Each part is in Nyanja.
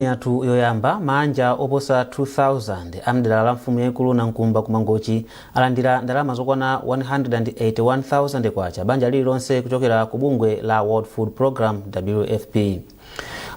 Yathu yoyamba, maanja oposa 2000 amdera la mfumu yaikulu Nankumba ku Mangochi alandira ndalama zokwana 181,000 kwacha banja lililonse kuchokera ku bungwe la World Food Program, WFP.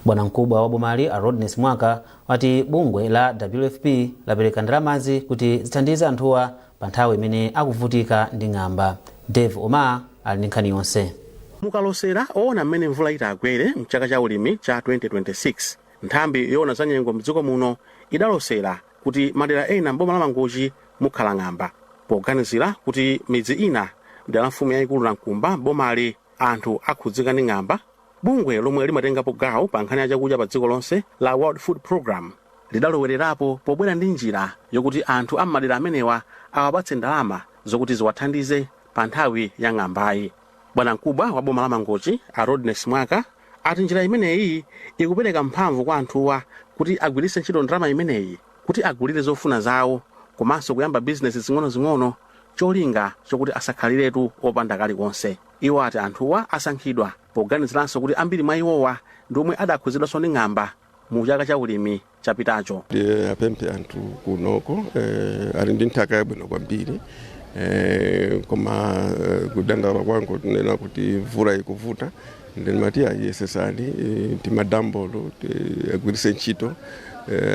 Bwana mkubwa wa bomali, a Rodness Mwaka, wati bungwe la WFP lapereka ndalamazi kuti zithandize anthuwa pa nthawi imene akuvutika ndi ng'amba. Dave Omar ali ndi nkhani yonse. Mukalosera oona mmene mvula itagwere mchaka cha ulimi cha 2026, nthambi yoona za nyengo mdziko muno idalosera kuti madera ena mboma la Mangochi mukhala ng'amba. Poganizira kuti midzi ina mdera la mfumu yayikulu Nankumba bomali anthu akhudzika ndi ng'amba, bungwe lomwe limatengapo gawo pa nkhani ya chakudya pa dziko lonse la World Food Program lidalowererapo pobwera ndi njira yokuti anthu a m'madera amenewa awapatse ndalama zokuti ziwathandize pa nthawi ya ng'ambayi. Bwana mkubwa wa boma la Mangochi, a Rodness Mwaka, ati njira imeneyi ikupereka mphamvu kwa anthuwa kuti agwiritse ntchito ndalama imeneyi kuti agulire zofuna zawo komanso kuyamba bizinesi zing'ono-zing'ono, cholinga chokuti asakhaliretu opanda kalikonse. Iwo ati anthuwa asankhidwa poganiziranso kuti ambiri mwa iwowa ndi omwe adakhudzidwanso ndi ng'amba mu chaka cha ulimi chapitacho. Ndiye apemphe anthu kunoko, ali ndi nthaka yabwino kwambiri, koma kudandaula kwangu tinena kuti mvula ikuvuta. Ndimati ayesesani timadambolo agwiritse ntchito,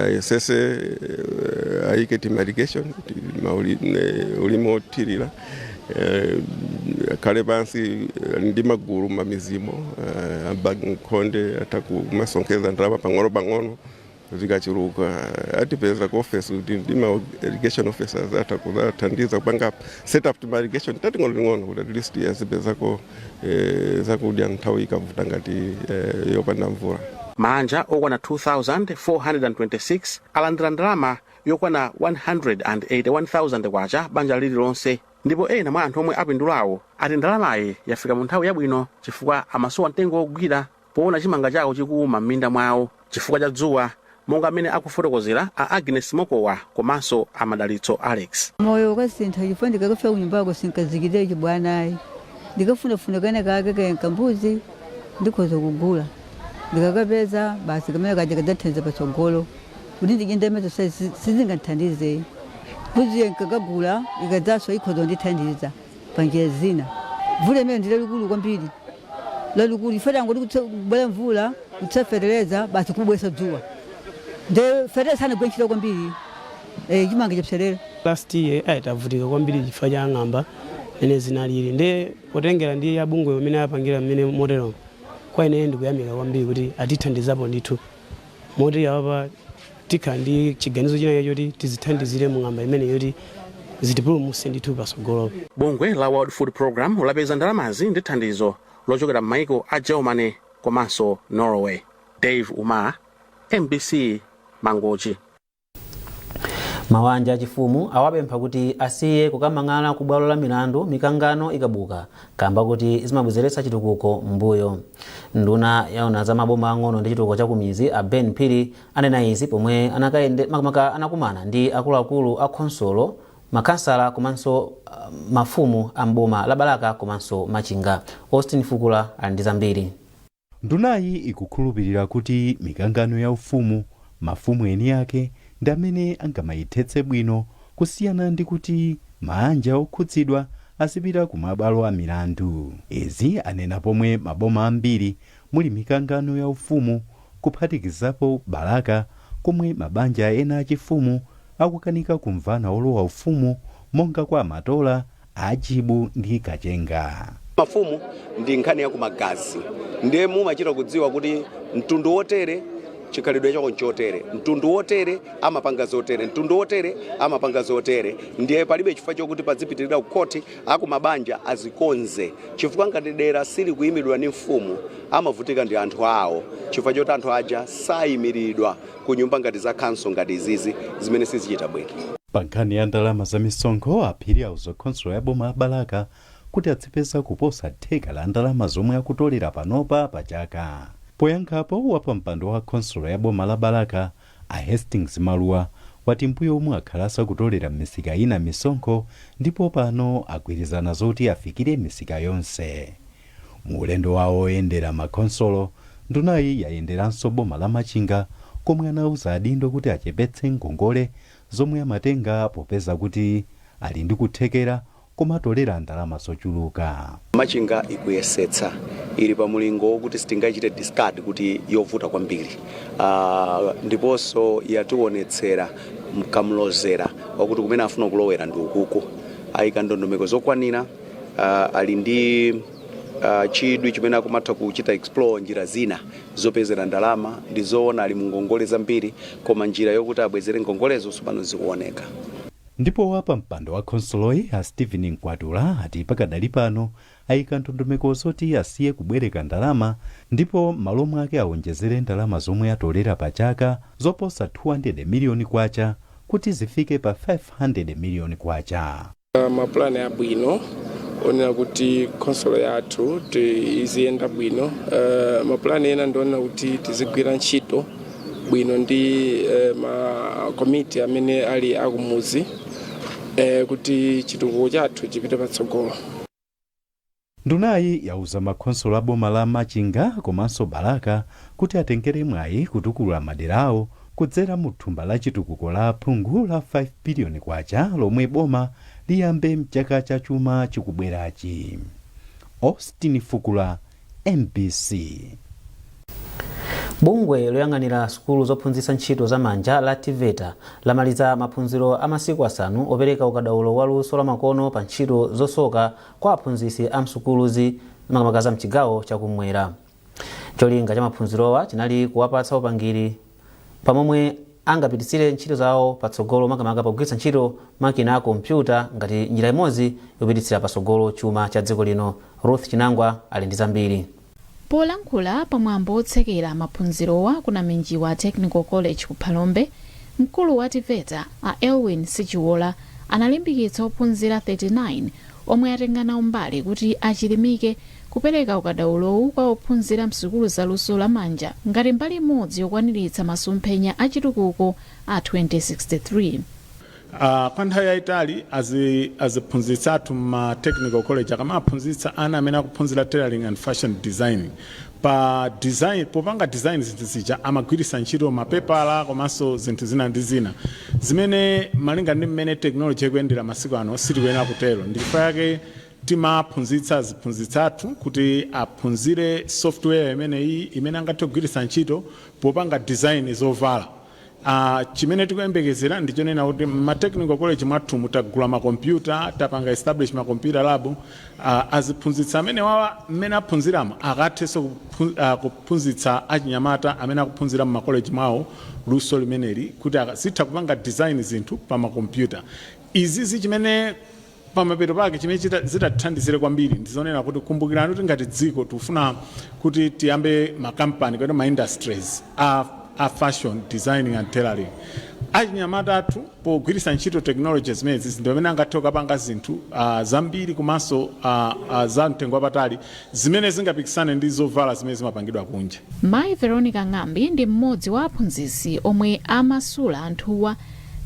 ayesese ayike tima irrigation, ulimi othirira, akhale pansi ndi magulu mamizimo nkhonde atha kumasonkheza ndalama pang'ono pang'ono. Zikachuluka atipeza ku office kuti ndi ma irrigation officers atha kuzathandiza kupanga set up tima irrigation tating'onoting'ono kuti at least azipezako zakudya nthawi ikavuta ngati yopanda mvula. Manja okwana 2426 alandira ndalama yokwana 181,000 kwacha banja lililonse, ndipo ena mwa anthu omwe apindulawo ati ndalamayi yafika mu nthawi yabwino chifukwa amasowa mtengo wogwira poona chimanga chawo chikuuma m'minda mwawo chifukwa cha dzuwa, monga amene akufotokozera a Agnes Mokowa komanso a Madalitso Alex. Moyo ukasintha chifukwa ndikakafika kunyumbako sinkazikire chibwanayi, ndikafunafuna kene kake kambuzi ndikhoza kugula, ndikakapeza basi kamene kaja kadzathandiza patsogolo. Kuti ndidye ndalama zonse sizingandithandize. Mbuziyo nkakagula, ikadzaswa ikhoza kundithandiza pa njira zina. Vuto imene ndi lalikulu kwambiri, lalikulu ife tangoti kubwera mvula kutseferereza basi, kubwesa dzuwa, nde fetereza sanagwire ntchito kwambiri, chimanga chapserera. Last year ayi, tavutika kwambiri chifukwa cha ng'amba mene zinalili. Nde potengera ndi abungwe amene apangira mmene motero, kwa ine ndikuyamika kwambiri kuti atithandizapo ndithu, moti apa tikhala ndi chiganizo china choti tizithandizire mu ng'amba imene yoti zitipulumutse ndithu patsogolopo. Bungwe la World Food Program lapeza ndalamazi ndi thandizo lochokera m'maiko a Germany komanso Norway. Dave Umar, MBC, Mangochi. Mawanja achifumu awapempha kuti asiye kukamang'ala ku bwalo la milandu mikangano ikabuka, kamba kuti zimabwezeretsa chitukuko m'mbuyo. Nduna yaona za maboma ang'ono ndi chitukuko cha kumizi, a Ben Phiri, anena izi pomwe makamaka anakumana ndi akuluakulu a khonsolo, makhansala komanso mafumu a mboma la Balaka komanso Machinga. Austin Fukula ali ndi zambiri. Ndunayi ikukhulupirira kuti mikangano ya ufumu, mafumu eni ake ndi amene angamayithetse bwino kusiyana ndi kuti maanja okhudzidwa azipita ku mabwalo a milandu. Izi anena pomwe maboma ambiri muli mikangano ya ufumu, kuphatikizapo Balaka, komwe mabanja ena achifumu akukanika kumvana olowa ufumu, monga kwa Matola, Ajibu ndi Kachenga. Mafumu ndi nkhani ya kumagazi, ndiye mumachita kudziwa kuti mtundu wotere chikhalidwe chako nchotere, mtundu wotere amapanga zotere, mtundu wotere amapanga zotere. Ndiye palibe chifukwa chokuti pazipitirira kukhoti. Akumabanja azikonze, chifukwa ngati dera silikuyimiridwa ndi mfumu, amavutika ndi anthu awo, chifukwa choti anthu aja sayimiridwa ku nyumba ngati za council ngati izizi zimene sizichita bwino. Pa nkhani ya ndalama za misonkho, Aphiri auza khonsolo ya boma la Balaka kuti adzipeza kuposa theka la ndalama zomwe akutolera panopa pa chaka. Poyankhapo, wapampando wa khonsolo ya boma la Balaka, a Hastings Maluwa, wati mbuyo omwe akhala asakutolera m'misika ina misonkho ndipo pano agwirizana zoti afikire misika yonse. Mu ulendo wawo oyendera makhonsolo, ndunayi yayenderanso boma la Machinga, Komwe anauza adindo kuti achepetse ngongole zomwe amatenga, popeza kuti ali ndi kuthekera komatolera ndalama zochuluka. Machinga ikuyesetsa, ili pa mulingo wokuti sitingachite discard kuti yovuta kwambiri, ndiponso yationetsera mkamlozera wakuti kumene afuna kulowera ndi ukuku. Ayika ndondomeko zokwanira, ali ndi chidwi chimene akumatha kuchita explore njira zina zopezera ndalama. Ndi zoona ali mu ngongole zambiri, koma njira yokuti abwezere ngongolezo tsopano zikuoneka. Ndipo wapa mpando wa khonsoloyi a Stephen Mkwatula ati pakadali pano ayika ndondomeko zoti asiye kubwereka ndalama, ndipo m'malo mwake awonjezere ndalama zomwe atolera pa chaka zoposa 200 miliyoni kwacha kuti zifike pa 500 miliyoni kwacha. Mapulani abwino onena kuti khonsolo yathu iziyenda bwino. Mapulani ena ndionena kuti tizigwira ntchito bwino ndi makomiti amene ali akumuzi, kuti chitukuko chathu chipite patsogolo. Ndunayi yauza makhonsolo a boma la Machinga komanso Balaka kuti atengere mwayi kutukula madera awo kudzera mu thumba la chitukuko la aphungu la 5 biliyoni kwacha lomwe boma liyambe mchaka cha chuma chikubwerachi. Austin Fukula, MBC. Bungwe loyang'anira sukulu zophunzitsa ntchito zamanja la TEVETA lamaliza maphunziro a masiku 5 opereka ukadaulo wa luso lamakono pa ntchito zosoka kwa aphunzitsi a msukuluzi, makamaka za mchigawo chakumwera. Cholinga cha maphunzirowa chinali kuwapatsa upangiri pamomwe angapititsire ntchito zawo patsogolo, makamaka pogwiritsa ntchito makina a kompyuta ngati njira imodzi yopititsira patsogolo chuma cha dziko lino. Ruth Chinangwa ali ndi zambiri. Polankhula pamwambo otsekera maphunzirowa ku Naminjiwa Technical College ku Phalombe, mkulu wa TEVETA a Elwin Sichiwola analimbikitsa ophunzira 39 omwe atenga nawo mbali kuti achilimike kupereka ukadaulowu kwa ophunzira msukulu zaluso lamanja ngati mbali imodzi yokwaniritsa masomphenya achitukuko a 2063. Kwa nthawi yayitali aziphunzitsa athu ma technical college akamaphunzitsa ana amene akuphunzira tailoring and fashion designing, pa design, popanga design zinthu zija amagwiritsa ntchito mapepala komanso zinthu zina ndi zina, zimene malinga ndi mmene technology ikuyendera masiku ano sitikuyenera kutero. Ndi chifukwa yake timaphunzitsa aziphunzitsa athu kuti aphunzire software imeneyi imene angathe kugwiritsa ntchito popanga design zovala. Chimene tikuyembekezera ndichonena kuti ma technical college mwathu mutagula makompyuta, tapanga establish ma computer lab, aziphunzitsa amene wawa mmene aphunziramo akathenso kuphunzitsa achinyamata amene akuphunzira mu makoleji mwawo luso limeneli kuti azitha kupanga design zinthu pa makompyuta izizi. Chimene pamapeto pake chimene zitatithandizire kwambiri ndizonena kuti, kumbukirani kuti ngati dziko tikufuna kuti tiyambe makampani kapena ma industries a fashion designing and tailoring. Achinyamata athu pogwiritsa ntchito technology zimenezi ndi pamene angathe kukapanga zinthu zambiri komanso za mtengo wapatali zimene zingapikisane ndi zovala zimene zimapangidwa kunja. Mayi Veronica Ng'ambi ndi mmodzi wa aphunzitsi omwe amasula anthuwa,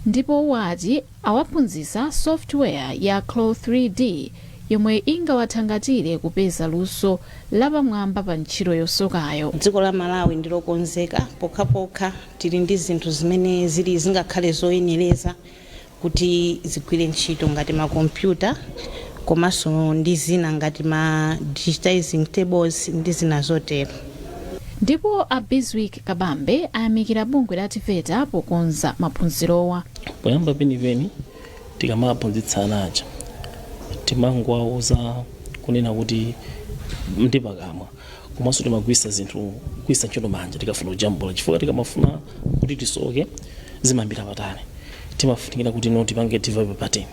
ndipo wati awaphunzitsa software ya Clo 3D yomwe ingawathangatire kupeza luso lapamwamba pa ntchito yosokayo. Dziko la Malawi ndilokonzeka pokhapokha tili ndi zinthu zimene zili zingakhale zoyenereza kuti zigwire ntchito ngati makompyuta komanso ndi zina ngati ma digitizing tables ndi zina zotero. Ndipo a Bizwick Kabambe ayamikira bungwe la TEVETA pokonza maphunzirowa. Poyamba penipeni tikamaphunzitsa ana aja timangowauza kunena kuti ndi pakamwa, komanso timagwiritsa zinthu, kugwiritsa ntchito manja tikafuna kujambula, chifukwa tikamafuna kuti tisoke zimayambira patali, timafunikira kuti no tipange develop pattern,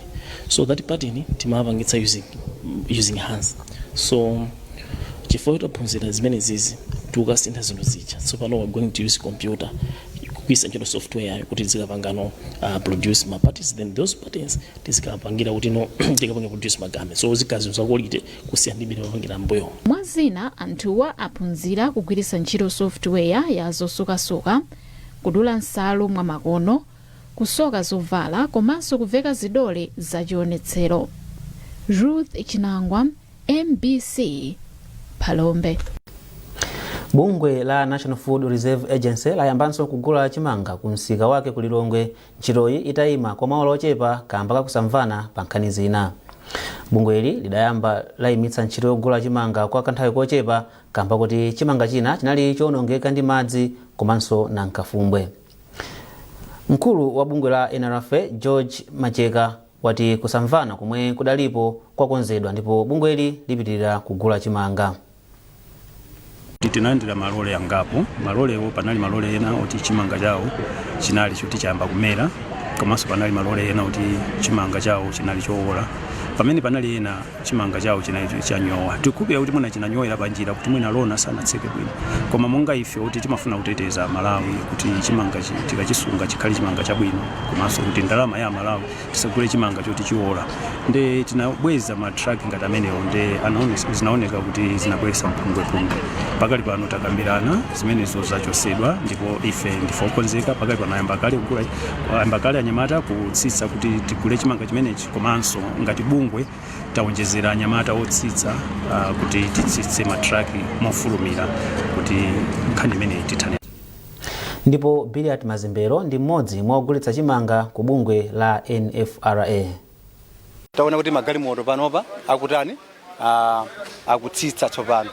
so that pattern timapangitsa using hands. So chifukwa taphunzira zimene zizi, tikukasintha zinthu zija. Tsopano we're going to use computer, kugwiritsa ntchito software yayo kuti zikapangano produce ma patterns, then those patterns tizikapangira kuti no tikapange produce ma garments, so zikhala zinthu za quality kusiyana ndi mmene mapangira mbuyo. Mwa zina, anthuwa aphunzira kugwiritsa ntchito software ya zosokasoka, kudula nsalu mwamakono, kusoka zovala komanso kuveka zidole zachionetsero. Ruth Chinangwa, MBC, Phalombe. Bungwe la National Food Reserve Agency layambanso kugula chimanga ku msika wake ku Lilongwe, ntchitoyi itayima kwa maola ochepa kamba kakusamvana pa nkhani zina. Bungweli lidayamba layimitsa ntchito yogula chimanga kwa kanthawi kochepa kamba kuti chimanga china chinali chowonongeka ndi madzi komanso nankafumbwe. Mkulu wa bungwe la NRFA, George Macheka, wati kusamvana komwe kudalipo kwakonzedwa ndipo bungweli lipitirira kugula chimanga. Tinalandira malole angapo. Malolewo, panali malole ena oti chimanga chawo chinali choti chayamba kumera, komanso panali malole ena oti chimanga chawo chinali chowola, pamene panali ena chimanga chawo chinali chanyowa. Tikukhulupirira kuti mwina chinanyowera panjira, kuti mwina lona sanatseke bwino. Koma monga ife kuti timafuna kuteteza Malawi, kuti chimanga tikachisunga chikhale chimanga chabwino, komanso kuti ndalama ya Malawi tisagule chimanga choti chiwola, nde tinabweza matraki ngati amenewo. Nde zinaoneka kuti zinabweretsa mpungwepungwe. Pakali pano takambirana, zimenezo zachosedwa, ndipo ife ndife okonzeka. Pakali pano ayamba kale kugula, ayamba kale anyamata kutsitsa kuti tigule chimanga chimenechi. Komanso ngati bungwe tawonjezera anyamata otsitsa kuti titsitse matraki mofulumira kuti nkhani imeneyi tithane. Ndipo Billiat Mazimbero ndi mmodzi mwa ogulitsa chimanga ku bungwe la NFRA. Taona kuti magalimoto panopa akutani? Akutsitsa tsopano.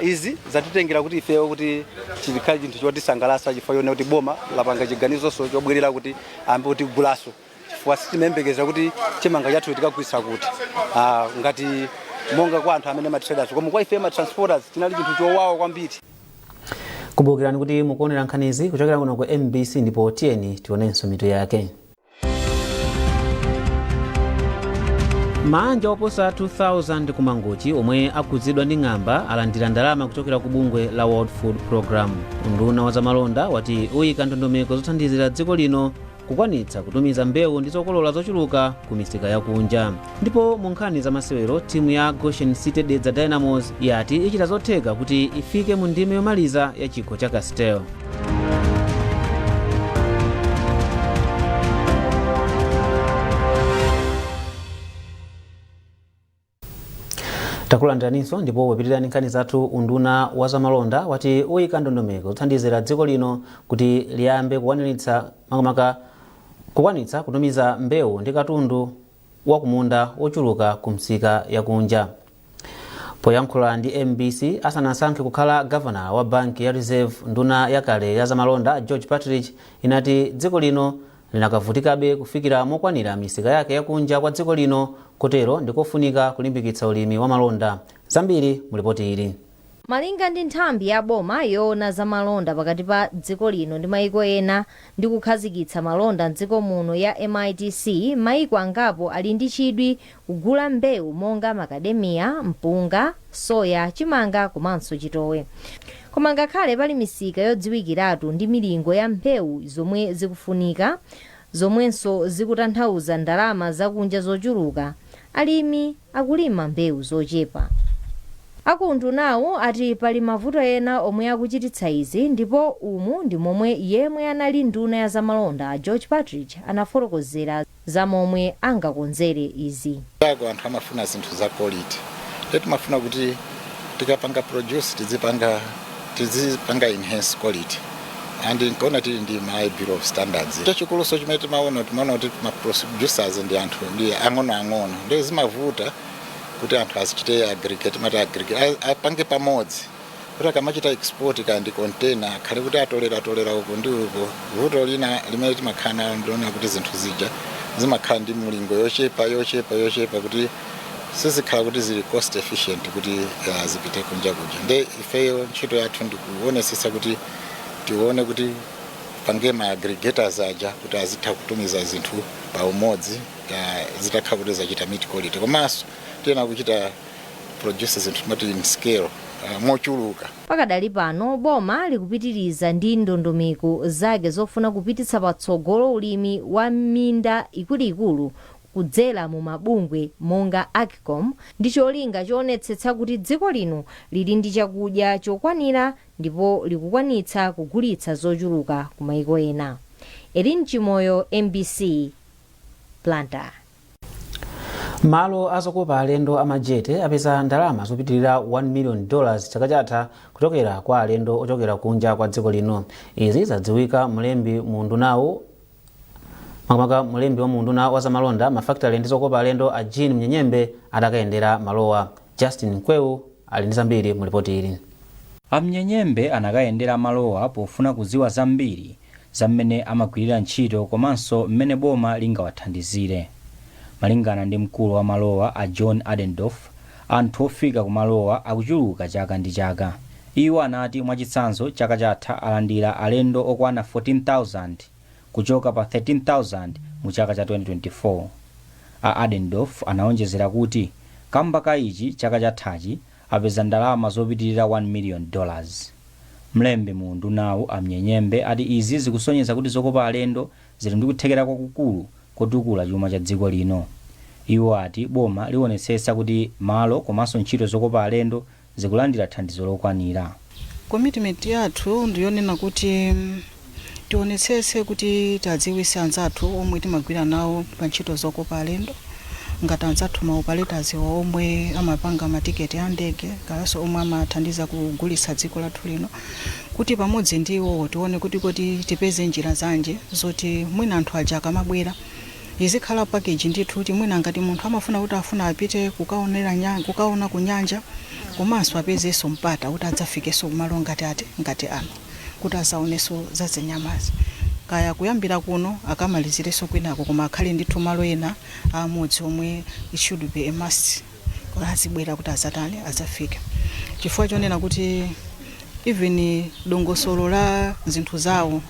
Izi zatitengera kuti ifeyo kuti chikhale chinthu chotisangalatsa, chifukwa choona kuti boma lapanga chiganizonso chobwerera kuti ayambe kutigulaso, chifukwa sitimayembekeza kuti chimanga chathu tikagulitsa kuti ngati monga kwa anthu amene amatraders, koma kwa ife ma transporters chinali chinthu chowawa kwambiri. Kumbukirani kuti mukuonera nkhanizi kuchokera kuno ku MBC, ndipo tiyeni tionenso mitu yake. Maanja oposa 2000 ku Mangochi omwe akhudzidwa ndi ng'amba alandira ndalama kuchokera ku bungwe la World Food Program. Unduna wa zamalonda wati uyika ndondomeko zothandizira dziko lino kukwanitsa kutumiza mbewu ndi zokolola zochuluka ku misika yakunja. Ndipo mu nkhani za masewero, timu ya Goshen City Dedza Dynamos yati ichita zotheka kuti ifike mu ndime yomaliza ya chikho cha Castel. Takulandiraninso, ndipo popitirani nkhani zathu, unduna wa zamalonda wati uyika ndondomeko zothandizira dziko lino kuti liyambe kukwaniritsa, makamaka kukwanitsa kutumiza mbewu ndi katundu wakumunda wochuluka ku msika yakunja. Poyankhula ndi MBC asanasankhe kukhala gavana wa banki ya Reserve, nduna yakale ya zamalonda George Partridge inati dziko lino linakavutikabe kufikira mokwanira misika yake yakunja kwa dziko lino, kotero ndikofunika kulimbikitsa ulimi wa malonda. Zambiri mu lipoti ili. Malinga ndi nthambi ya boma yoona za malonda pakati pa dziko lino ndi maiko ena ndi kukhazikitsa malonda mdziko muno ya MITC, maiko angapo ali ndi chidwi kugula mbewu monga makademiya, mpunga, soya, chimanga komanso chitowe. Koma ngakhale pali misika yodziwikiratu ndi milingo ya mbewu zomwe zikufunika, zomwenso zikutanthauza ndalama zakunja zochuluka, alimi akulima mbewu zochepa. A ku undunawu ati pali mavuto ena omwe akuchititsa izi ndipo umu ndi momwe yemwe anali nduna ya zamalonda a George Partridge anafotokozera za momwe angakonzere izi. Ako anthu amafuna zinthu za quality, ndiye timafuna kuti tikapanga produce tizipanga enhance quality, and nkaona tili ndi Malawi Bureau of Standards. Chachikuluso chimene timaona kuti ma producers ndi anthu ndi ang'onoang'ono, ndiye zimavuta kuti anthu azichite aggregate, mati aggregate, apange pamodzi kuti akamachita export kandi container akhale kuti atolera tolera uku ndi uko. Vuto lina limene timakhala nalo ndiona kuti zinthu zija zimakhala ndi mulingo yochepa yochepa yochepa, kuti sizikhala kuti zili cost efficient kuti zipite kunja kuja. Nde ifeyo ntchito yathu ndikuonesesa kuti tione kuti pange ma aggregators aja kuti azitha kutumiza zinthu pa umodzi, zitakhala kuti zachita meet quality, komanso tiyena kuchita produce zinthu timati in scale, mochuluka. Pakadali pano boma likupitiriza ndi ndondomeko zake zofuna kupititsa patsogolo ulimi wa minda ikuluikulu kudzera mu mabungwe monga AGCOM, ndi cholinga choonetsetsa kuti dziko lino lili ndi chakudya chokwanira ndipo likukwanitsa kugulitsa zochuluka ku maiko ena. Erin Chimoyo, MBC, Blantyre. Malo azokopa alendo a Majete apeza ndalama zopitirira $1 million chaka chatha kuchokera kwa alendo ochokera kunja kwa dziko lino. Izi zadziwika mlembi mu undunawu, makamaka mlembi wa mu unduna wa zamalonda, mafakitale ndi zokopa alendo, a Jean Mnyenyembe, atakayendera malowa. Justin Mkweu ali ndi zambiri mu ripoti ili. Amnyenyembe anakayendera malowa pofuna kudziwa zambiri za mmene amagwirira ntchito komanso mmene boma lingawathandizire. Malingana ndi mkulu wa malowa, a John Adendorf, anthu ofika kumalowa akuchuluka chaka ndi chaka. Iwo anati mwachitsanzo, chaka chatha alandira alendo okwana 14,000 kuchoka pa 13,000 mu chaka cha 2024. A Adendorf anaonjezera kuti kamba ka ichi, chaka chathachi apeza ndalama zopitirira $1 million. Mlembi mu undunawu, Amnyenyembe, ati izi zikusonyeza kuti zokopa alendo zili ndi kuthekera kwakukulu kotukula chuma cha dziko lino. Iwo ati boma liwonetsetsa kuti malo komanso ntchito zokopa alendo zikulandira thandizo lokwanira. Commitment yathu ndiyonena kuti tionetsetse kuti tadziwise anzathu omwe timagwira nawo pa ntchito zokopa alendo, ngati anzathu ma operators omwe amapanga matiketi a ndege, kalanso omwe amathandiza kugulitsa dziko lathu lino, kuti pamodzi ndi iwowo tione kuti tipeze njira zanji zoti mwina anthu aja akamabwera izikhala package ndithu, kuti mwina ngati munthu amafuna kuti afuna apite kukaona ku nyanja, komanso apezenso mpata kuti adzafikenso kumalo ngati ati ngati ano, kuti azaonenso za zinyamazi, kaya kuyambira kuno akamalizirenso kwinako, koma akhale ndithu malo ena amodzi omwe it should be a must kuti azibwera, kuti azatani, azafike, chifukwa chonena kuti even dongosolo la zinthu zawo,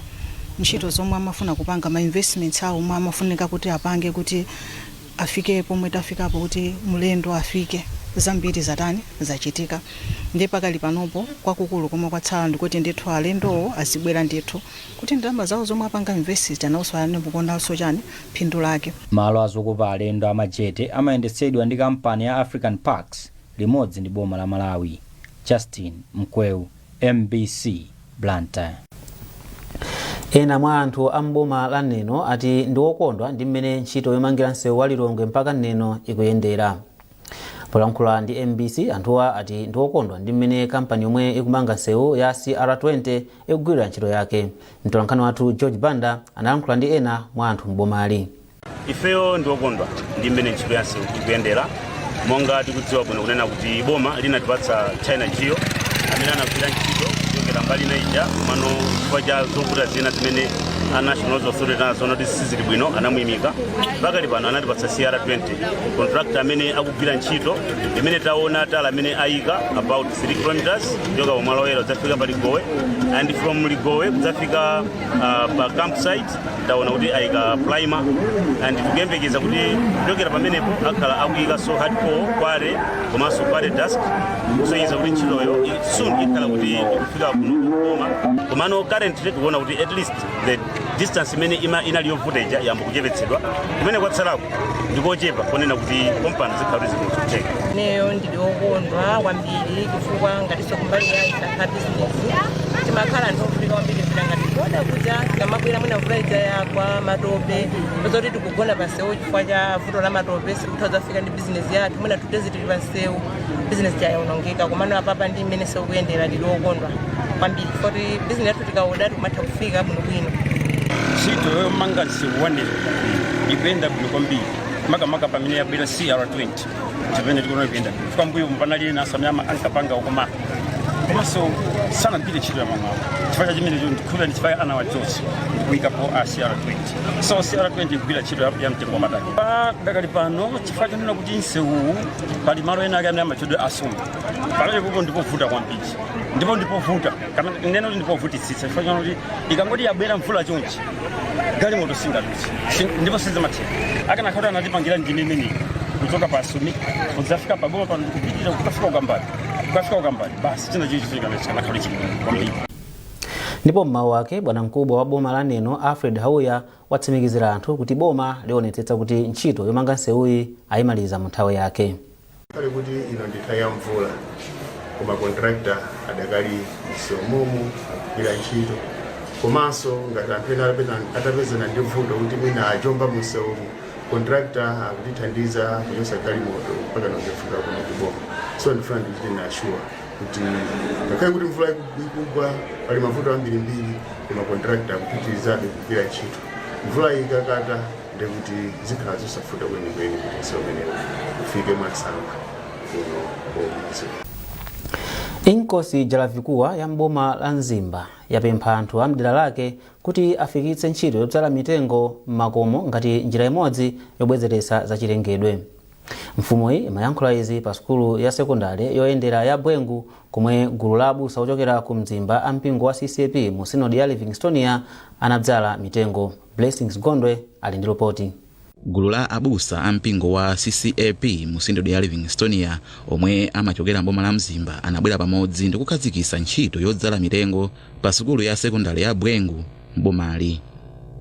ntchito zomwe amafuna kupanga, ma investments awo omwe amafunika kuti apange kuti afike pomwe tafikapo, kuti mlendo afike, zambiri zatani, zachitika. Ndiye pakali panopo kwakukulu komwe kwatsala ndikuti ndithu alendowo azibwera ndithu, kuti ndalama zawo zomwe apanga invest nawonso anepokondanso chani, phindu lake. Malo azokopa alendo a Majete amayendetsedwa ndi kampani ya African Parks limodzi ndi boma la Malawi. Justin Mkweu, MBC, Blantyre. Ena mwa anthu a mboma la Neno ati ndi okondwa ndi mmene ntchito yomangira msewu wa Lilongwe mpaka Neno ikuyendera. Polankhula ndi MBC, anthuwa ati ndi okondwa ndi mmene kampani yomwe ikumanga msewu ya CR20 ikugwirira ntchito yake. Mtolankhani wathu George Banda analankhula ndi ena mwa anthu mbomali. Ifeyo ndi okondwa ndi mmene ntchito ya msewu ikuyendera. Monga tikudziwa bwino kunena kuti boma linatipatsa China Geo amene anagwira ntchito kuchokera mbali naija, komano chifukwa cha zovuta zina zimene a National Roads Authority anazoona kuti sizili bwino, anamuyimika. Pakali pano anatipatsa CR20 contractor amene akugwira ntchito imene taona tala amene ayika about 3 kilometers kuchoka pa Mwala kudzafika pa Ligowe, and from Ligowe kudzafika pa campsite taona kuti ayika primer, and tikuyembekeza kuti kuchokera pamenepo akhala akuyikanso hardcore quarry komanso quarry dust, kusonyeza kuti ntchitoyo soon ikhala kuti ikufika kuno kuboma. Komano currently tikuona kuti at least the distance imene inali yovuta ija yamba kuchepetsedwa. Kumene kwatsalako ndikochepa konena kuti kompani zikhala kuti zikutheka. Ineyo ndili wokondwa kwambiri chifukwa ngatinso kumbali ya ife a bizinesi timakhala anthu ovutika kwambiri. Fika ngati kuona kuja tikamabwera, mwina mvula ija yagwa, matope, zoti tikugona pansewu chifukwa cha vuto la matope, sikutha zafika ndi bizinesi yathu. Mwina 2 days tili pansewu, bizinesi yayonongeka. Komano apapa ndi mmene sekuyendera, ndili wokondwa kwambiri chifukwa kuti bizinesi yathu tikaoda tikumatha kufika bwinobwino. Ntchito yomanga msewu wa Neno ikuyenda bwino kwambiri, makamaka pamene yabwera CR20, chimene tikuona ikuyenda bwino. Fika mbuyo panali ena amene ankapanga okoma, komanso sanagwire ntchito ya mamwawo. Chifukwa cha chimenecho ndikhulupirira ndi chifukwa anawachotsa ndikuyikapo a CR20. So CR20 ikugwira ntchito ya mtengo wapatali pa dakali pano, chifukwa chonena kuti msewuwu pali malo ena ake amene amatchedwa Asumbi. Pamenepopo ndipovuta kwambiri, ndipo ndipovuta kana neno kuti ndipovutitsitsa, chifukwa chonena kuti ikangoti yabwera mvula chonchi, galimoto singadutse. Ndipo sizimatheka. Akanakhala kuti anatipangira ndime imeneyi kuchoka pa Asumi kudzafika paboma pano ndikupitirira kukafika kukambali, basi, china chilichonse chikanakhala chili kwambiri. Ndipo mmawu ake, bwana mkubwa wa boma la Neno, Alfred Hauya, watsimikizira anthu kuti boma lionetsetsa kuti ntchito yomanga nsewuyi ayimaliza mu nthawi yake. Kale kuti ino ndi nthawi ya mvula, koma contractor adakali msewu akugwira ntchito. Komanso ngati anthu ena atapezana ndi vuto kuti mwina ajomba msewumu, Contractor akutithandiza kuchosa galimoto mpaka nakufika kuno kuboma. So ndifuna ndichite assure kuti ngakhale kuti mvula ikugwa, pali mavuto ambirimbiri, koma contractor akupitirizabe kugwira ntchito. Mvula ikakata, ndekuti zikhala zosavuta kwenikweni kuti msewu umenewu ufike mwansanga kuno kumudzi. Inkosi Jalavikuwa ya mboma la Mzimba yapempha anthu a mdera lake kuti afikitse ntchito yodzala mitengo m'makomo ngati njira imodzi yobwezeretsa zachilengedwe. Mfumuyi imayankhula izi pa sukulu ya sekondari yoyendera ya Bwengu, komwe gulu la abusa ochokera ku Mzimba a mpingo wa CCAP mu sinodi ya Livingstonia anadzala mitengo. Blessings Gondwe ali ndi ripoti. Gulu la abusa a mpingo wa CCAP mu sinodi ya Livingstonia omwe amachokera mboma la Mzimba anabwera pamodzi ndi kukhazikitsa ntchito yodzala mitengo pa sukulu ya sekondari ya Bwengu mbomali.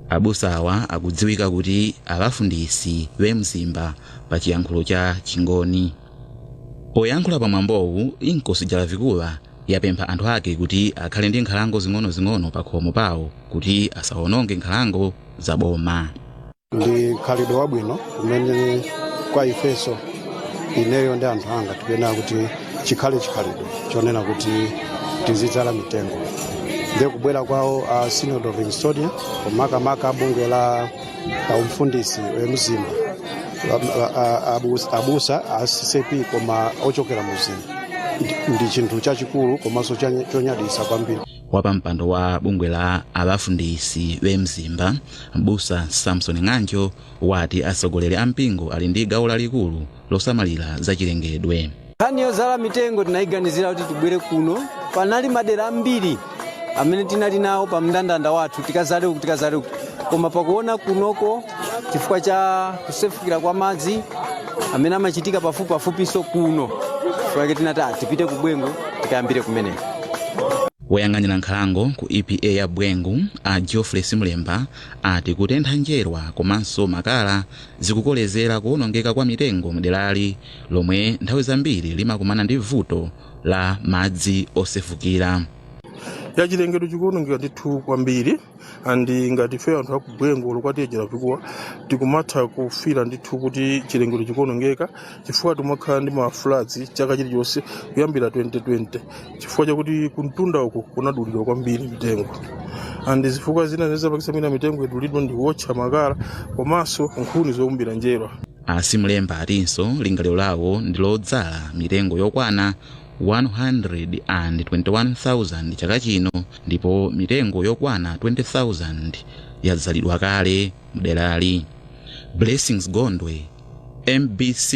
Abusa awa akudziwika kuti abafundisi bemzimba pa chiyankhulo cha Chingoni. Poyankhula pamwambowu, Inkosi Jalavikuwa yapempha anthu ake kuti akhale ndi nkhalango zing'ono-zing'ono pa khomo pawo kuti asawononge nkhalango zaboma. Ndi khalidwe wabwino umene kwa ifeso, ineyo ndi anthu anga, tikuyenera kuti chikhale chikhalidwe chonena kuti tizidzala mitengo. Ndiye kubwera kwawo a Synod of Livingstonia, makamaka bungwe la umfundisi wemzimba, abusa a CCAP koma ochokera mumzimba, ndi chinthu chachikulu komanso chonyadisa kwambiri. Wapampando wa bungwe la abafundisi bemzimba, mbusa Samson Ng'anjo, wati atsogoleri a mpingo ali ndi gawo lalikulu losamalira zachilengedwe. Nkhani yozala mitengo tinayiganizira kuti tibwere kuno. Panali madera ambiri amene tinali nawo pa mndandanda wathu, tikazale uku, tikazale uku, koma pakuona kunoko, chifukwa cha kusefukira kwa madzi amene amachitika pafupi pafupiso kuno, chifukwa chake tinati tipite ku Bwengu tikayambire kumeneko. Woyang'anira nkhalango ku EPA ya Bwengu, a Geoffrey Simlemba, ati kutentha njerwa komanso makala zikukolezera kuwonongeka kwa mitengo mderali, lomwe nthawi zambiri limakumana ndi vuto la madzi osefukira. Ya, chilengedwe chikuwonongeka ndithu kwambiri, and ngati ife anthu akubwengo lokwatiyejera vikuwa, tikumatha kufira ndithu kuti chilengedwe chikuwonongeka, chifukwa timakhala ndi ma floods chaka chilichonse kuyambira 2020, chifukwa chakuti kumtunda uku kunadulidwa kwambiri mitengo. And zifukwa zina zimene zapangitsa mwina mitengo idulidwe ndi kuwotcha makala komanso nkhuni zokumbira njerwa. A Simlemba atinso lingaliro lawo ndi lodzala mitengo yokwana 121,000 chaka chino, ndipo mitengo yokwana 20,000 yadzalidwa kale mderali. Blessings Gondwe, MBC,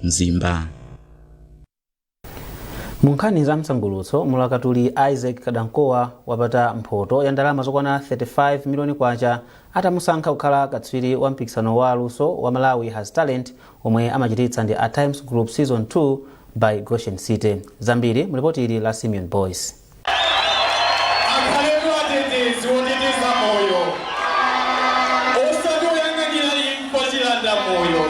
Mzimba. Mu nkhani za msangulutso, mulakatuli Isaac Kadankowa wapata mphoto ya ndalama zokwana 35 miliyoni kwacha atamusankha kukhala katswiri wa mpikisano wa luso wa Malawi Has Talent omwe amachititsa ndi a Times Group, Season 2 by Goshen City. Zambiri mu lipoti ili la Simeon Boyce. Akhaletu atetezi oteteza moyo, osati oyang'anira imfa chilanda moyo.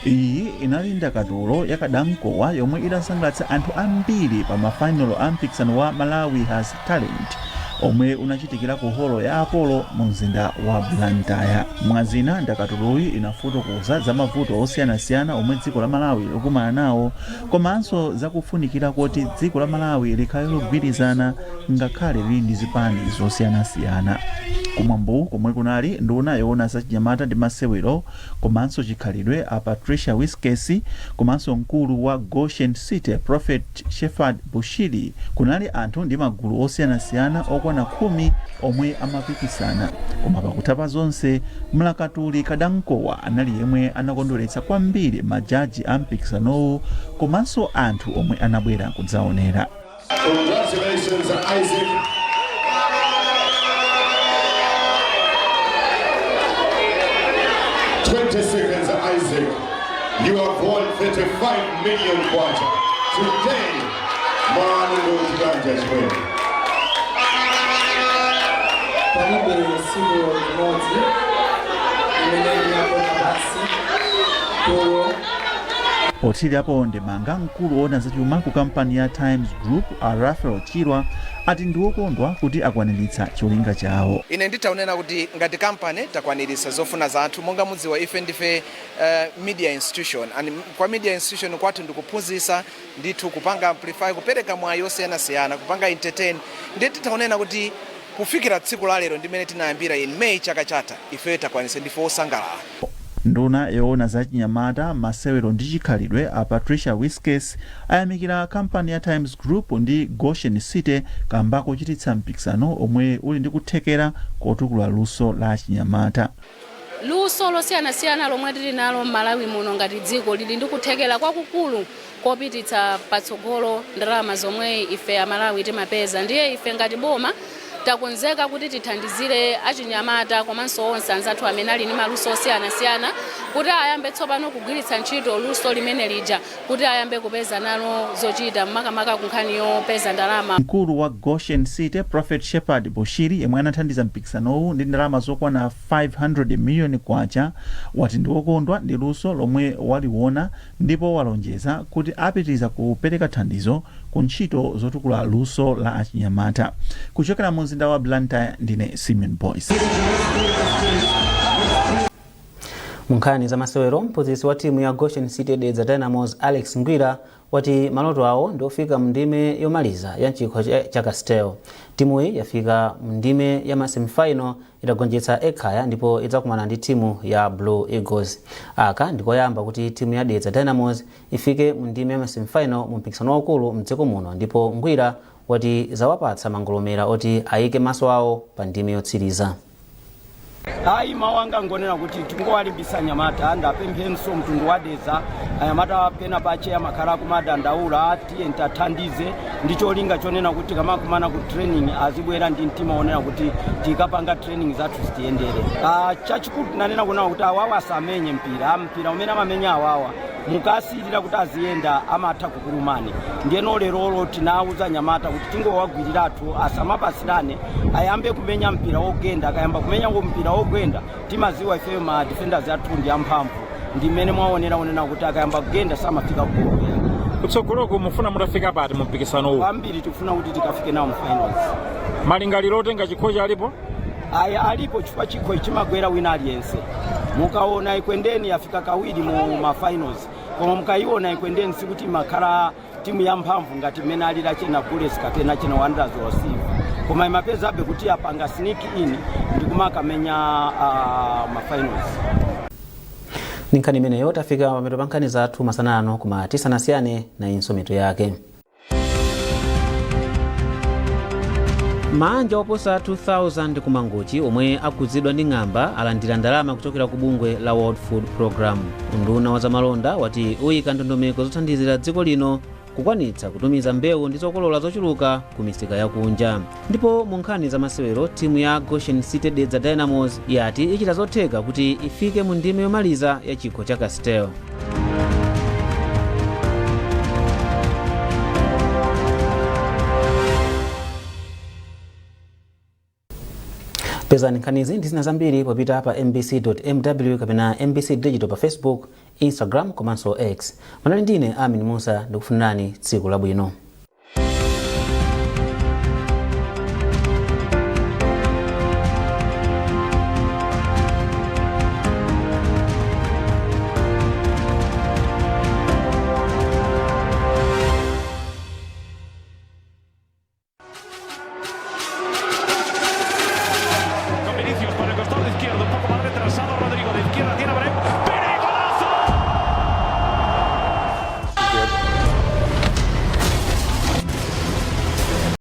Iyi inali ndakatulo ya Kadankowa yomwe idasangalatsa anthu ambiri pa mafainalo a mpikisano wa Malawi Has Talent omwe unachitikira ku holo ya Apollo mu mzinda wa Blantyre. Mwazina, ndakatuloyi inafotokoza za mavuto osiyanasiyana omwe dziko la Malawi likumana nawo, komanso zakufunikira kuti dziko la Malawi likhale logwirizana ngakhale lili ndi zipani zosiyanasiyana. Kumwambowu, komwe kunali nduna yoona zachinyamata ndi masewero komanso chikhalidwe a Patricia Wiskes, komanso mkulu wa Goshen City Prophet Shepherd Bushiri, kunali anthu ndi magulu osiyanasiyana okwana 10 omwe amapikisana. Koma pakutha pa zonse, mlakatuli Kadankowa anali yemwe anakondweretsa kwambiri majaji a mpikisanowu komanso anthu omwe anabwera kudzaonera. Congratulations, Isaac. 20 seconds, Isaac. You have won 35 million kwacha. Today, Manu Ndokiganja Chimwene. Palibe tsiku limodzi limene ndinagona pansi tulo. Pothirirapo ndemanga, mkulu woona zachuma ku kampani ya Times Group a Raphael Chirwa ati ndi wokondwa kuti akwaniritsa cholinga chawo. Ine nditha kunena kuti ngati kampani takwaniritsa zofuna zathu. Monga mudziwa, ife ndife media institution, and kwa media institution kwathu ndikuphunzitsa ndithu, kupanga amplify, kupereka mwayi osiyanasiyana, kupanga entertain. Ndiye titha kunena kuti kufikira tsiku la lero, ndimene tinayambira in May chaka chatha, ife takwanitsa, ndife osangalala. Nduna yoona za chinyamata, masewero ndi chikhalidwe a Patricia Wiskes ayamikira kampani ya Times Group ndi Goshen City kamba kochititsa mpikisano omwe uli ndi kuthekera kotukula luso la chinyamata. Luso losiyanasiyana lomwe tili nalo m'Malawi muno ngati dziko lili ndi kuthekera kwakukulu kopititsa patsogolo ndalama zomwe ife Amalawi timapeza. Ndiye ife ngati boma takonzeka kuti tithandizire achinyamata komanso onse anzathu amene ali ndi maluso osiyanasiyana kuti ayambe tsopano kugwiritsa ntchito luso limene lija kuti ayambe kupeza nalo zochita, makamaka ku nkhani yopeza ndalama. Mkulu wa Goshen City, Prophet Shepherd Bushiri, yemwe anathandiza mpikisanowu ndi ndalama zokwana 500 miliyoni kwacha, wati ndi wokondwa ndi luso lomwe waliwona ndipo walonjeza kuti apitiriza kupereka thandizo ku ntchito zotukula luso la achinyamata. Kuchokera mu mzinda wa Blantyre, ndine Simeon Boyce. Mu nkhani za masewero, mphunzitsi wa timu ya Goshen City Dedza Dynamos Alex Ngwira wati maloto awo ndi ofika mndime yomaliza ya chikho cha Castel. Timuyi yafika mndime ya ma semifinal itagonjetsa Ekhaya ndipo idzakumana ndi timu ya Blue Eagles. Aka ndikoyamba kuti timu ya Dedza Dynamos ifike mndime ya ma semifinal mu mpikisano waukulu mdziko muno, ndipo Ngwira wati zawapatsa mangolomera oti ayike maso awo pa ndime yotsiriza. Ayi, mawu anga ngonena kuti tingowalimbisa anyamata. Ndapemphenso mtundu wa Dedza, anyamata pena pache amakhala akumadandaula, tiye tathandize ndi cholinga chonena kuti kamakumana ku training azibwera ndi mtima wonena kuti tikapanga training zathu zitiyendere. Chachikulu tinanena kunawo kuti awawa asamenye mpira, mpira umene amamenya awawa mukasiyirira kuti aziyenda amatha kukulumani. Ndiyeno lerolo tinawuza anyamata kuti tingowagwiriratu, asamapasirane, ayambe kumenya mpira wogenda. Akayamba kumenya mpira wogenda, timaziwa ifeyo ma defenders athu ndi amphamvu, ndi mmene mwaonera onena kuti akayamba kugenda samafika golo. Kutsogoloku mufuna mutafika pati mu mpikisano uwu? Kwambiri tikufuna kuti tikafike nawo mu finals. Malingaliro otenga chikhochi alipo? Aya, alipo, chifukwa chikho chimagwera wina aliyense. Mukaona Ekwendeni yafika kawiri mu ma finals, koma mukayiona Ekwendeni sikuti imakhala timu yamphamvu ngati mmene alili chena Bullets kapena chena Wanderers or Silver, koma imapezabe kuti apanga sneak in ndikumakamenya ma finals. Ndi nkhani imeneyo tafika pamapeto pa nkhani zathu masana ano, koma tisanasiyane, nayinso mitu yake. Maanja oposa 2000 ku Mangochi omwe akhudzidwa ndi ng'amba alandira ndalama kuchokera ku bungwe la World Food Program. Unduna wa zamalonda wati uyika ndondomeko zothandizira dziko lino kukwanitsa kutumiza mbewu ndi zokolola zochuluka ku misika yakunja. Ndipo mu nkhani za masewero, timu ya Goshen City Dedza Dynamos yati ichita zotheka kuti ifike mu ndime yomaliza ya chikho cha Castel. Pezani nkhanizi ndi zina zambiri popita pa mbc.mw kapena MBC Digital pa Facebook, Instagram komanso X. Manali ndine Amin Musa, ndikufunirani tsiku labwino.